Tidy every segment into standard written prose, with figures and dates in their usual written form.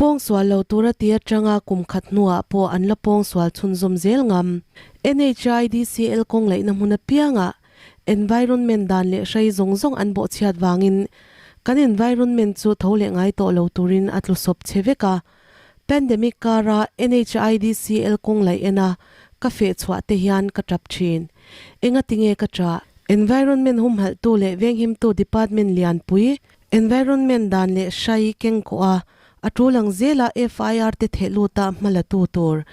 Pawngsual lo tura ti atanga kum khat hnuah pawh an la pawngsual chhunzawm zel ngam. NHIDCL kawng laihna hmun apiangah environment dan leh hrei zawng zawng an bawhchhiat vangin kan environment chu tho leh ngai tawh lo turin a tlu sawp che vek a. Pandemic kara NHIDCL kawng laih ena ka feh chhuah te hian ka tap thin. Engatinge ka ṭah? Environment humhalhtu leh venghimtu department lianpui Environment dan leh hrai keng kawh a, a tul ang zela FIR te theh luta hma la tu tur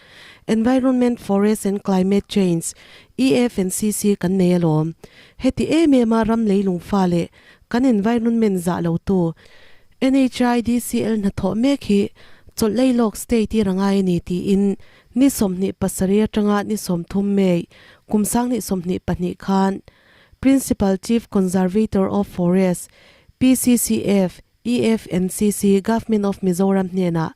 Environment, Forest and Climate Change, EFNCC, kan nei alawm. Heti em em a ram leilung fa leh kan environment zah lo tu NHIDCL hnathawh mek hi chawlh lei lawk state i rangai a ni tiin ni 27 atanga ni 30 May kum 2022 khan Principal Chief Conservator of Forest, PCCF, EFNCC, Government of Mizoram hnenah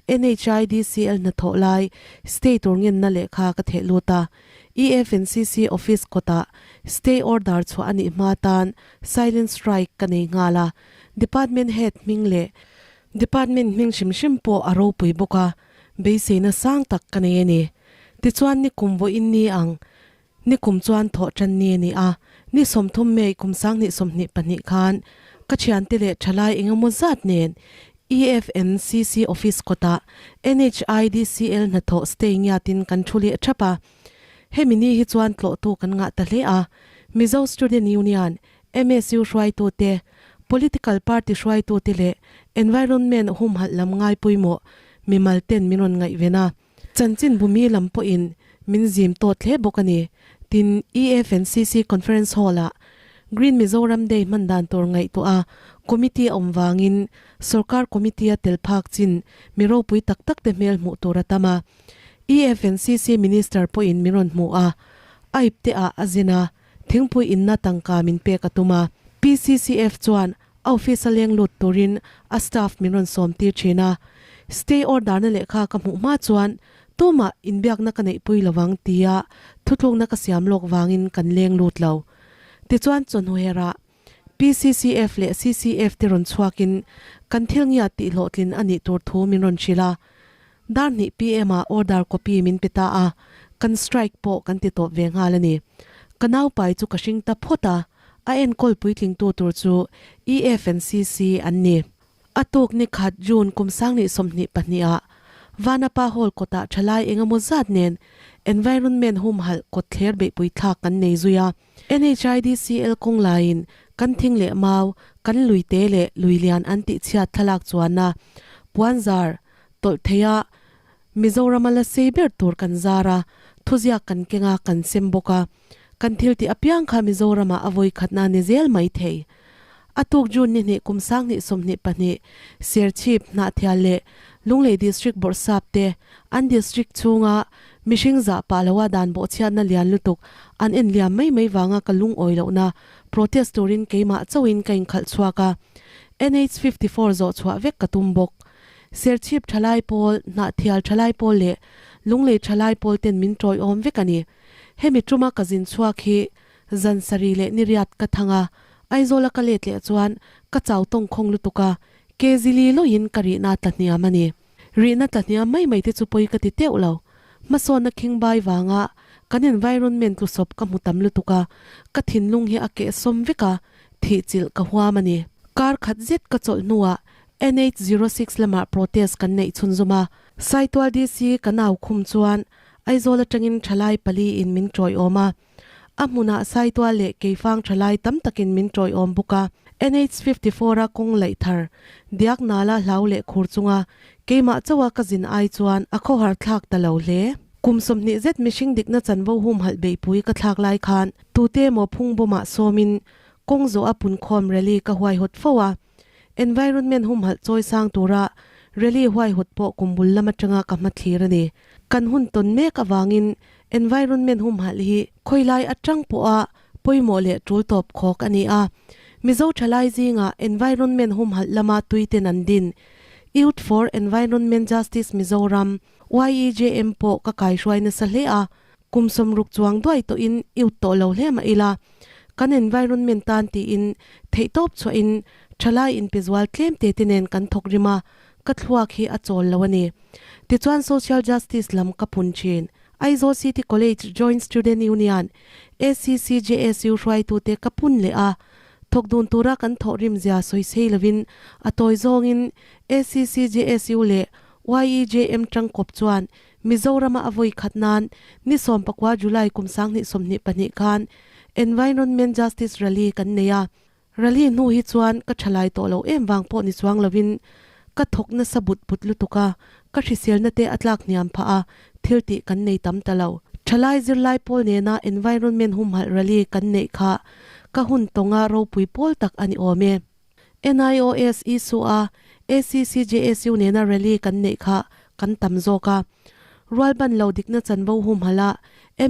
NHIDCL hnathawh lai stay tur ngenna lehkha ka theh lut a. EFNCC office kawtah stay order chhuah a nih hma tan silent strike ka nei nghal a. Department head hming leh Department hming hrim hrim pawh a ropui bawk a, beiseina sang tak ka nei a ni. Tichuan nikum vawiin ni ang Nikum chuan thawh tan ni a ni a, ni 30 May kum 2022 khan ka thiante leh thalai engemaw zat nen EFNCC office kawtah NHIDCL hnathawh stay ngiatin kan thu leh thap a. Hemi ni hi chuan tlawhtu kan ngah ta hle a, Mizo Student Union, MSU hruaitute, Political Party hruaitute leh Environment humhalh lam ngai pawimawh mimal ten min rawn ngaihven a. Chanchin bumi lam pawhin min zim tawt hle bawk a ni. Tin, EFNCC Conference Hall-ah Green Mizoram Day hman dan tur ngaihtuah a committee a awm vangin sorkar committee-a tel phak chin mi ropui tak tak te hmel hmuh tur a tam a. EFNCC Minister pawhin min rawn hmu a, a ipte ah a zin a, thingpui inna tangka min pek a tum a. PCCF chuan A office a leng lut turin a staff min rawn sawm tir thin a, stay order na lehkha ka hmuh hma chuan tumah inbiakna ka neihpui lovang tia thutlukna ka siam lawk vangin kan leng lut lo. Tichuan chawhnu herah PCCF leh CCF te rawn chhuakin kan thil ngiat tih hlawhtlin a nih tur thu min rawn hrilh a, dar hnih PM ah order copy min pe ta a, kan strike pawh kan ti tawp ve nghal a ni. Ka naupai chu ka hring ta phawt a. A enkawl puitlingtu tur chu EFNCC an ni. A tuk ni khat June kum 2022 ah Vanapa Hall kawtah thalai engemaw zat nen Environment humhalh kawt thler beihpui thlak kan nei zui a. NHIDCL kawng laiin kan thing leh mau, kan luite leh lui lian an tihchhiat thlalak chuanna puanzar tawlh theia Mizorama la sei ber tur kan zar a, thuziak kan keng a, kan sem bawk a. Kan thil tih apiang kha Mizoramah a vawi khatna ni zel mai thei. A tuk June ni hnih kum 2022 Serchhip, Hnahthial leh Lunglei District Bawrhsap te an District chhunga mihring zah pah loa dan bawhchhiatna lian lutuk an en liam mai mai vanga ka lungawi lohna protest turin keimah chauhin ka inkhalh chhuak a. NH 54 zawh chhuah vek ka tum bawk. Serchhip thalai pawl, Hnahthial thalai pawl leh Lunglei thalai pawl ten min tawiawm vek a ni. Hemi tuma ka zin chhuak hi zan sarih leh niriat ka thang a, Aizawla ka let leh chuan ka chau tawng khawng lutuk a, ke zili lawiin ka rihna tla hniam a ni. Rihna tla hniam mai mai te chu pawi ka ti teuh lo. Hmasawnna khing bai vanga kan environment tlusawp ka hmu tam lutuk a, ka thinlung hi a kehsawm vek a, thihchilh ka huam a ni. Kar khat zet ka chawlh hnuah NH 06 lamah protest kan neih chhunzawm a, Saitual DC kan au khum chuan Aizawl atangin thalai pali in min tawiawm a, a hmunah Saitual leh Keifang thalai tam takin min tawiawm bawk a. NH 54 a kawng laih thar diak nala hlau leh khur chunga keimah chauha ka zin ai chuan a khawhar thlak ta lo hle. Kum 20 zet mihring dikna chanvo humhalh beihpui ka thlak lai khan tute emaw phungbawmah sawmin kawng zawh a punkhawm rally ka huaihawt fo a. Environment humhalh chawi sang tura rally huaihawt pawh kum bul lam atanga ka hma thlir a ni. Kan hun tawn mek avangin environment humhalh hi khawilai atang pawha pawimawh leh tul tawp khawk a ni a. Mizo thalai zingah environment humhalh lama tuiten an din Youth for Environment Justice Mizoram, YEJM, pawh ka kaihruai nasa hle a. Kum 60 chuang duai tawhin youth tawh lo hle mah ila, kan environment tan tiin theihtawp chhuahin thalai inpe zual tlem te te nen kan thawk rim a, ka thluak hi a chawl lo a ni. Tichuan Social Justice lam ka pun thin. Aizawl City College Joint Student Union, ACCJSU, hruaitute ka pun leh a, thawk dun tura kan thawhrim zia sawi sei lovin a tawi zawngin ACCJSU leh YEJM tangkawp chuan Mizorama a vawi khat nan ni 14 July kum 2022 khan Environment Justice Rally kan nei a. Rally hnu hi chuan ka thalai tawh lo em vang pawh ni chuang lovin ka thawk nasa but but lutuk a, ka hriselna te a tlak hniam phah a, thil tih kan nei tam ta lo. Thalai zirlai pawl nena environment humhalh rally kan neih kha ka hun tawnga ropui pawl tak a ni awm e. NIOS Isua ACCJSU nena rally kan neih kha kan tam zawk a. Rualban lo dikna chanvo humhalh a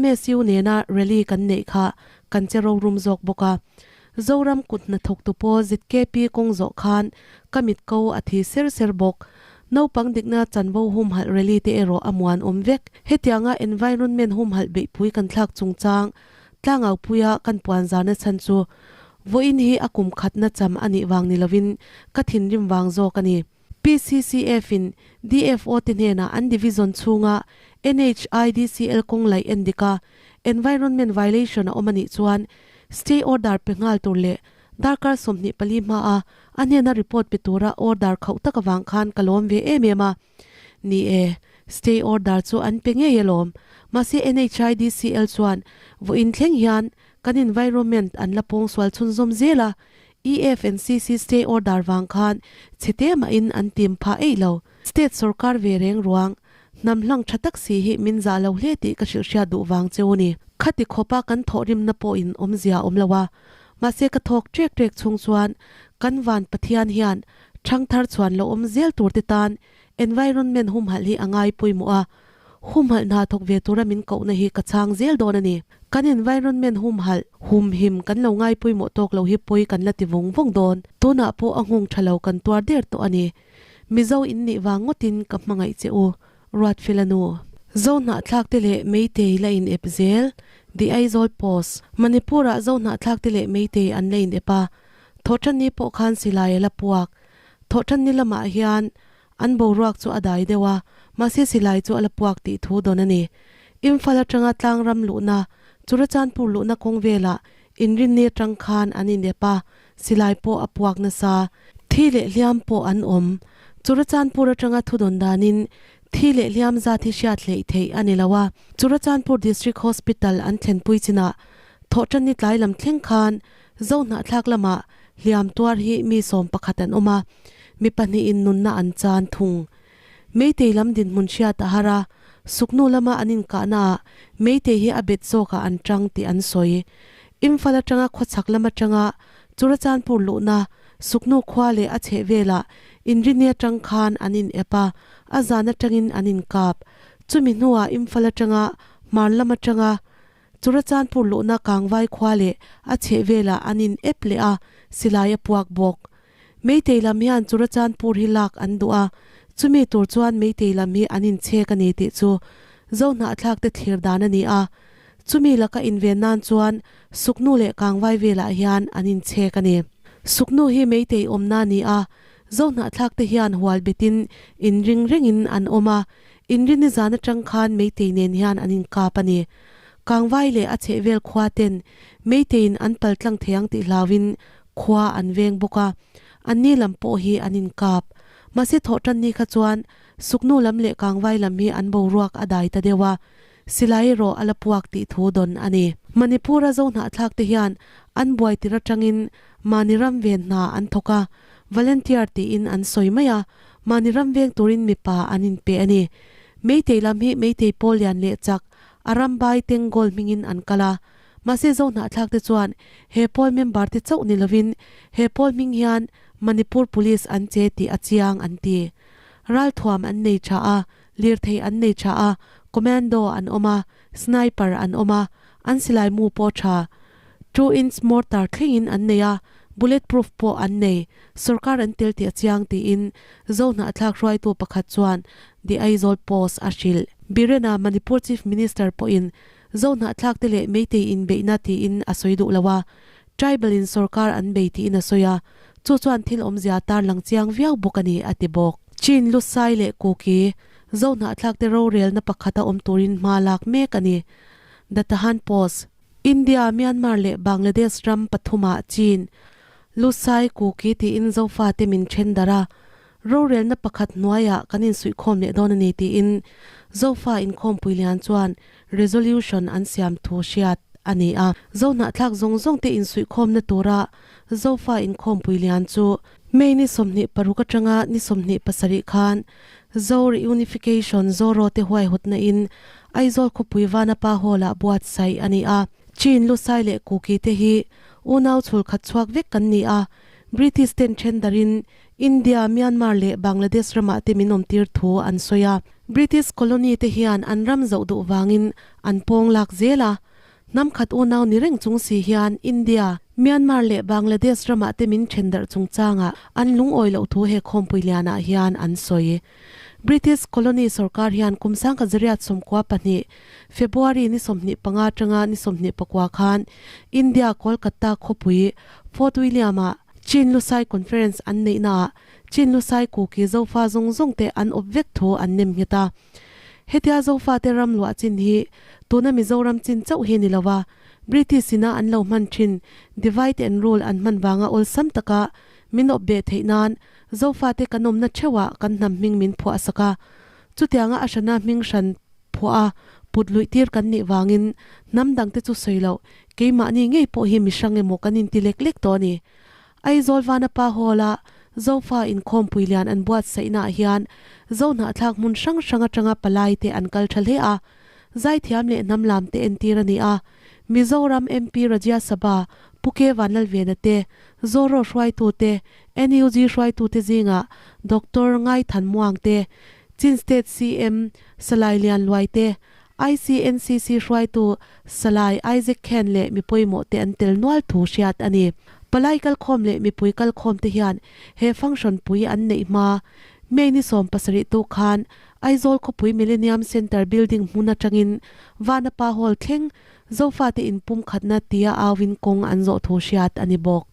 MSU nena rally kan neih kha kan che rorum zawk bawk a. Zoram kut hnathawktu pawh ZKP kawng zawh khan ka mit ko a thi ser ser bawk. Naupang dikna chanvo humhalh rally te erawh a muan awm vek. Hetianga environment humhalh beihpui kan thlak chungchang tlangaupuia kan puan zarna chhan chu vawiin hi a kum khatna cham a nih vang ni lovin ka thinrim vang zawk a ni. PCCF in DFO te hnenah an division chhunga NHIDCL kawng laih en dik a, environment violation a awm a nih chuan stay order pe nghal tur leh darkar 24 hmaa a hnena report pe tura order khauh tak avang khan ka lawm ve em em a. Ni e, stay order chu an pe ngei alawm. Mahse NHIDCL chuan vawiin thleng hian kan environment an la pawngsual chhunzawm zel a, EFNCC stay order vang khan chhe mahin an tim phah eih lo. State sorkar ve reng ruang, hnam hlang tha tak si hi min zah lo hle tih ka hrilh hriat duh vang cheu ni. Khati khawpa kan thawhrimna pawhin awmzia awm lo a, mahse ka thawk trek trek chhung chuan kan van Pathian hian thangthar chhuan lo awm zel tur te tan environment humhalh hi a ngai pawimawh a, Humhalh hna thawk ve tura min kohna hi ka chhang zel dawn a ni. Kan environment humhalh, humhim kan lo ngai pawimawh tawk lo hi pawi kan la ti vawng vawng dawn. Tunah pawh a nghawng tha lo kan tuar der tawh a ni. Mizo in nih vang ngawtin ka hmangaih che u, Ruatfela nu. Zo hnahthlak te leh Meitei la in ep zel, The Aizawl Post. Manipur-ah Zo hnahthlak te leh Meitei an la in ep a, Thawhtanni pawh khan silai a la puak. Thawhtanni lamah hian An boruak chu a dai deuh a, mahse silai chu a la puak tih thu dawn a ni. Imphal atanga tlangram luhna, Churachandpur luhna kawng velah inrinni atang khan an inep a, silai pawh a puak nasa. Thi leh hliam pawh an awm. Churachandpur atanga thu dawn danin thi leh hliam zat hi hriat hleih theih a ni lo a, Churachandpur District Hospital an thlenpui chinah Thawhtanni tlai lam thleng khan Zohnahthlak lamah hliam tuar hi mi 11 an awm a, mi pahnihin nunna an chan thung. Meitei lam dinhmun hriat a har a, suknu lama an inkahnaah Meitei hi a bet zawkah an tang tih an sawi. Imphal atanga khawchhak lam atanga Churachandpur luhna suknu khua leh a chhehvelah inrini atang khan an inep a, a zan atangin an inkap. Chumi hnuah Imphal atanga hmar lam atanga Churachandpur luhna Kangvai khua leh a chhehvelah an in ep leh a, silai a puak bawk. Meitei lam hian Churachandpur hi lak an duh a, chumi tur chuan Meitei lam hi an inchhek a ni tih chu Zohnahthlak te thlir dan a ni a. Chumi laka inven nan chuan Suknu leh Kangvai velah hian an inchhek a ni. Suknu hi Meitei awmna a ni a, Zohnahthlak te hian hual betin inring rengin an awm a, Inrini zan atang khan Meitei nen hian an inkap a ni. Kangvai leh a chhehvel khua ten Meiteiin an pal tlang thei ang tih hlauin khua an veng bawk a, anni lam pawh hi an inkap. Mahse thawhtan ni kha chuan Suknu lam leh Kangvai lam hi an boruak a dai ta deuh a, silai erawh a la puak tih thu dawn a ni. Manipur-a Zohnahthlak te hian an buai tir atangin mahni ram ven hna an thawk a, volunteer tiin an sawi mai a, mahni ram veng turin mipa an inpe a ni. Meitei lam hi Meitei pawl lian leh chak Arambai Tengol hmingin an kal a, mahse Zohnahthlak te chuan he pawl member te chauh ni lovin he pawl hming hian Manipur Police an che tih a chiang an ti. Ralthuam an nei tha a, lirthei an nei tha a, commando an awm a, sniper an awm a, an silai mu pawh tha. Two inch mortar thlengin an nei a, bullet proof pawh an nei. Sorkar an tel tih a chiang tiin Zohnahthlak hruaitu pakhat chuan The Aizawl Post a hrilh. Birena Manipur Chief Minister pawhin Zohnahthlak te leh Meitei inbeihna tiin a sawi duh lo a, tribal in sorkar an bei tiin a sawi a, chu chuan thil awmzia tarlang chiang viau bawk a ni a ti bawk. Chin, Lusai leh Kuki, Zohnahthlak te rorelna pakhata awm turin hma lak mek a ni. The Tahan Post. India, Myanmar leh Bangladesh ram pathumah Chin, Lusai, Kuki tiin Zofate min then darh a, rorelna pakhat hnuaiah kan insuihkhawm leh dawn a ni tiin Zofa inkhawmpui lian chuan resolution an siam thu hriat a ni a. Zohnahthlak zawng zawng te insuihkhawmna tura Zofa inkhawmpui lian chu May ni 26 atanga ni 27 khan Zo Reunification Zoro te huaihawtna in Aizawl khawpui Vanapa Hall-ah buatsaih a ni a. Chin, Lusai leh Kuki te hi unau chhul khat chhuak vek kan ni a, British ten then darin India, Myanmar leh Bangladesh ramah te min awmtir thu an sawi a. British colony te hian an ram zoh duh vangin an pawng lak zel a. Hnam khat unau ni reng chung si hian India, Myanmar leh Bangladesh ramah te min then darh chungchangah an lungawi loh thu he khawmpui lianah hian an sawi. British colony sorkar hian kum sangkhat zariat 92, February ni 25 atanga ni 24 khan India Kolkata khawpui Fort William-ah Chin Lusai Conference an neihnaah Chin Lusai Kuki Zofa zawng zawng te an awp vek thu an nem nghet a. Hetia Zofa te ram luah chin hi tuna Mizoram chin chauh hi ni lo a, British ina an lo hman thin divide and rule an hman vanga awlsam taka min awp beh theih nan Zofate kan awmna theuhah kan hnam hming min phuah sak a, chutianga a hrana hming hran phuah a put luih tir kan nih vangin hnam dangte chu sawi loh keimahni ngei pawh hi mihrang emaw kan inti lek lek tawh a ni. Aizawl Vanapa Hall-a Zofa inkhawmpui lian an buatsaihnaah hian Zohnahthlak hmun hrang hrang atanga palaite an kal tha hle a, zaithiam leh hnam lamte entir a ni a. Mizoram MP Rajya Sabha Pu K Vanlalvena te, Zoro hruaitute, NUG hruaitute zingah Doctor Ngai Than Muang te, Chin State CM Salai Lian Luai te, ICNCC hruaitu Salai Isaac Khen leh mi pawimawh te an tel nual thu hriat a ni. Palai kalkhawm leh mipui kalkhawm te hian he function pui an neih hma May ni 70 tu khan Aizawl khawpui Millennium Centre building hmun atangin Vanapa Hall thleng Zofate inpumkhatna tia auin kawng an zawh thu hriat a ni bawk.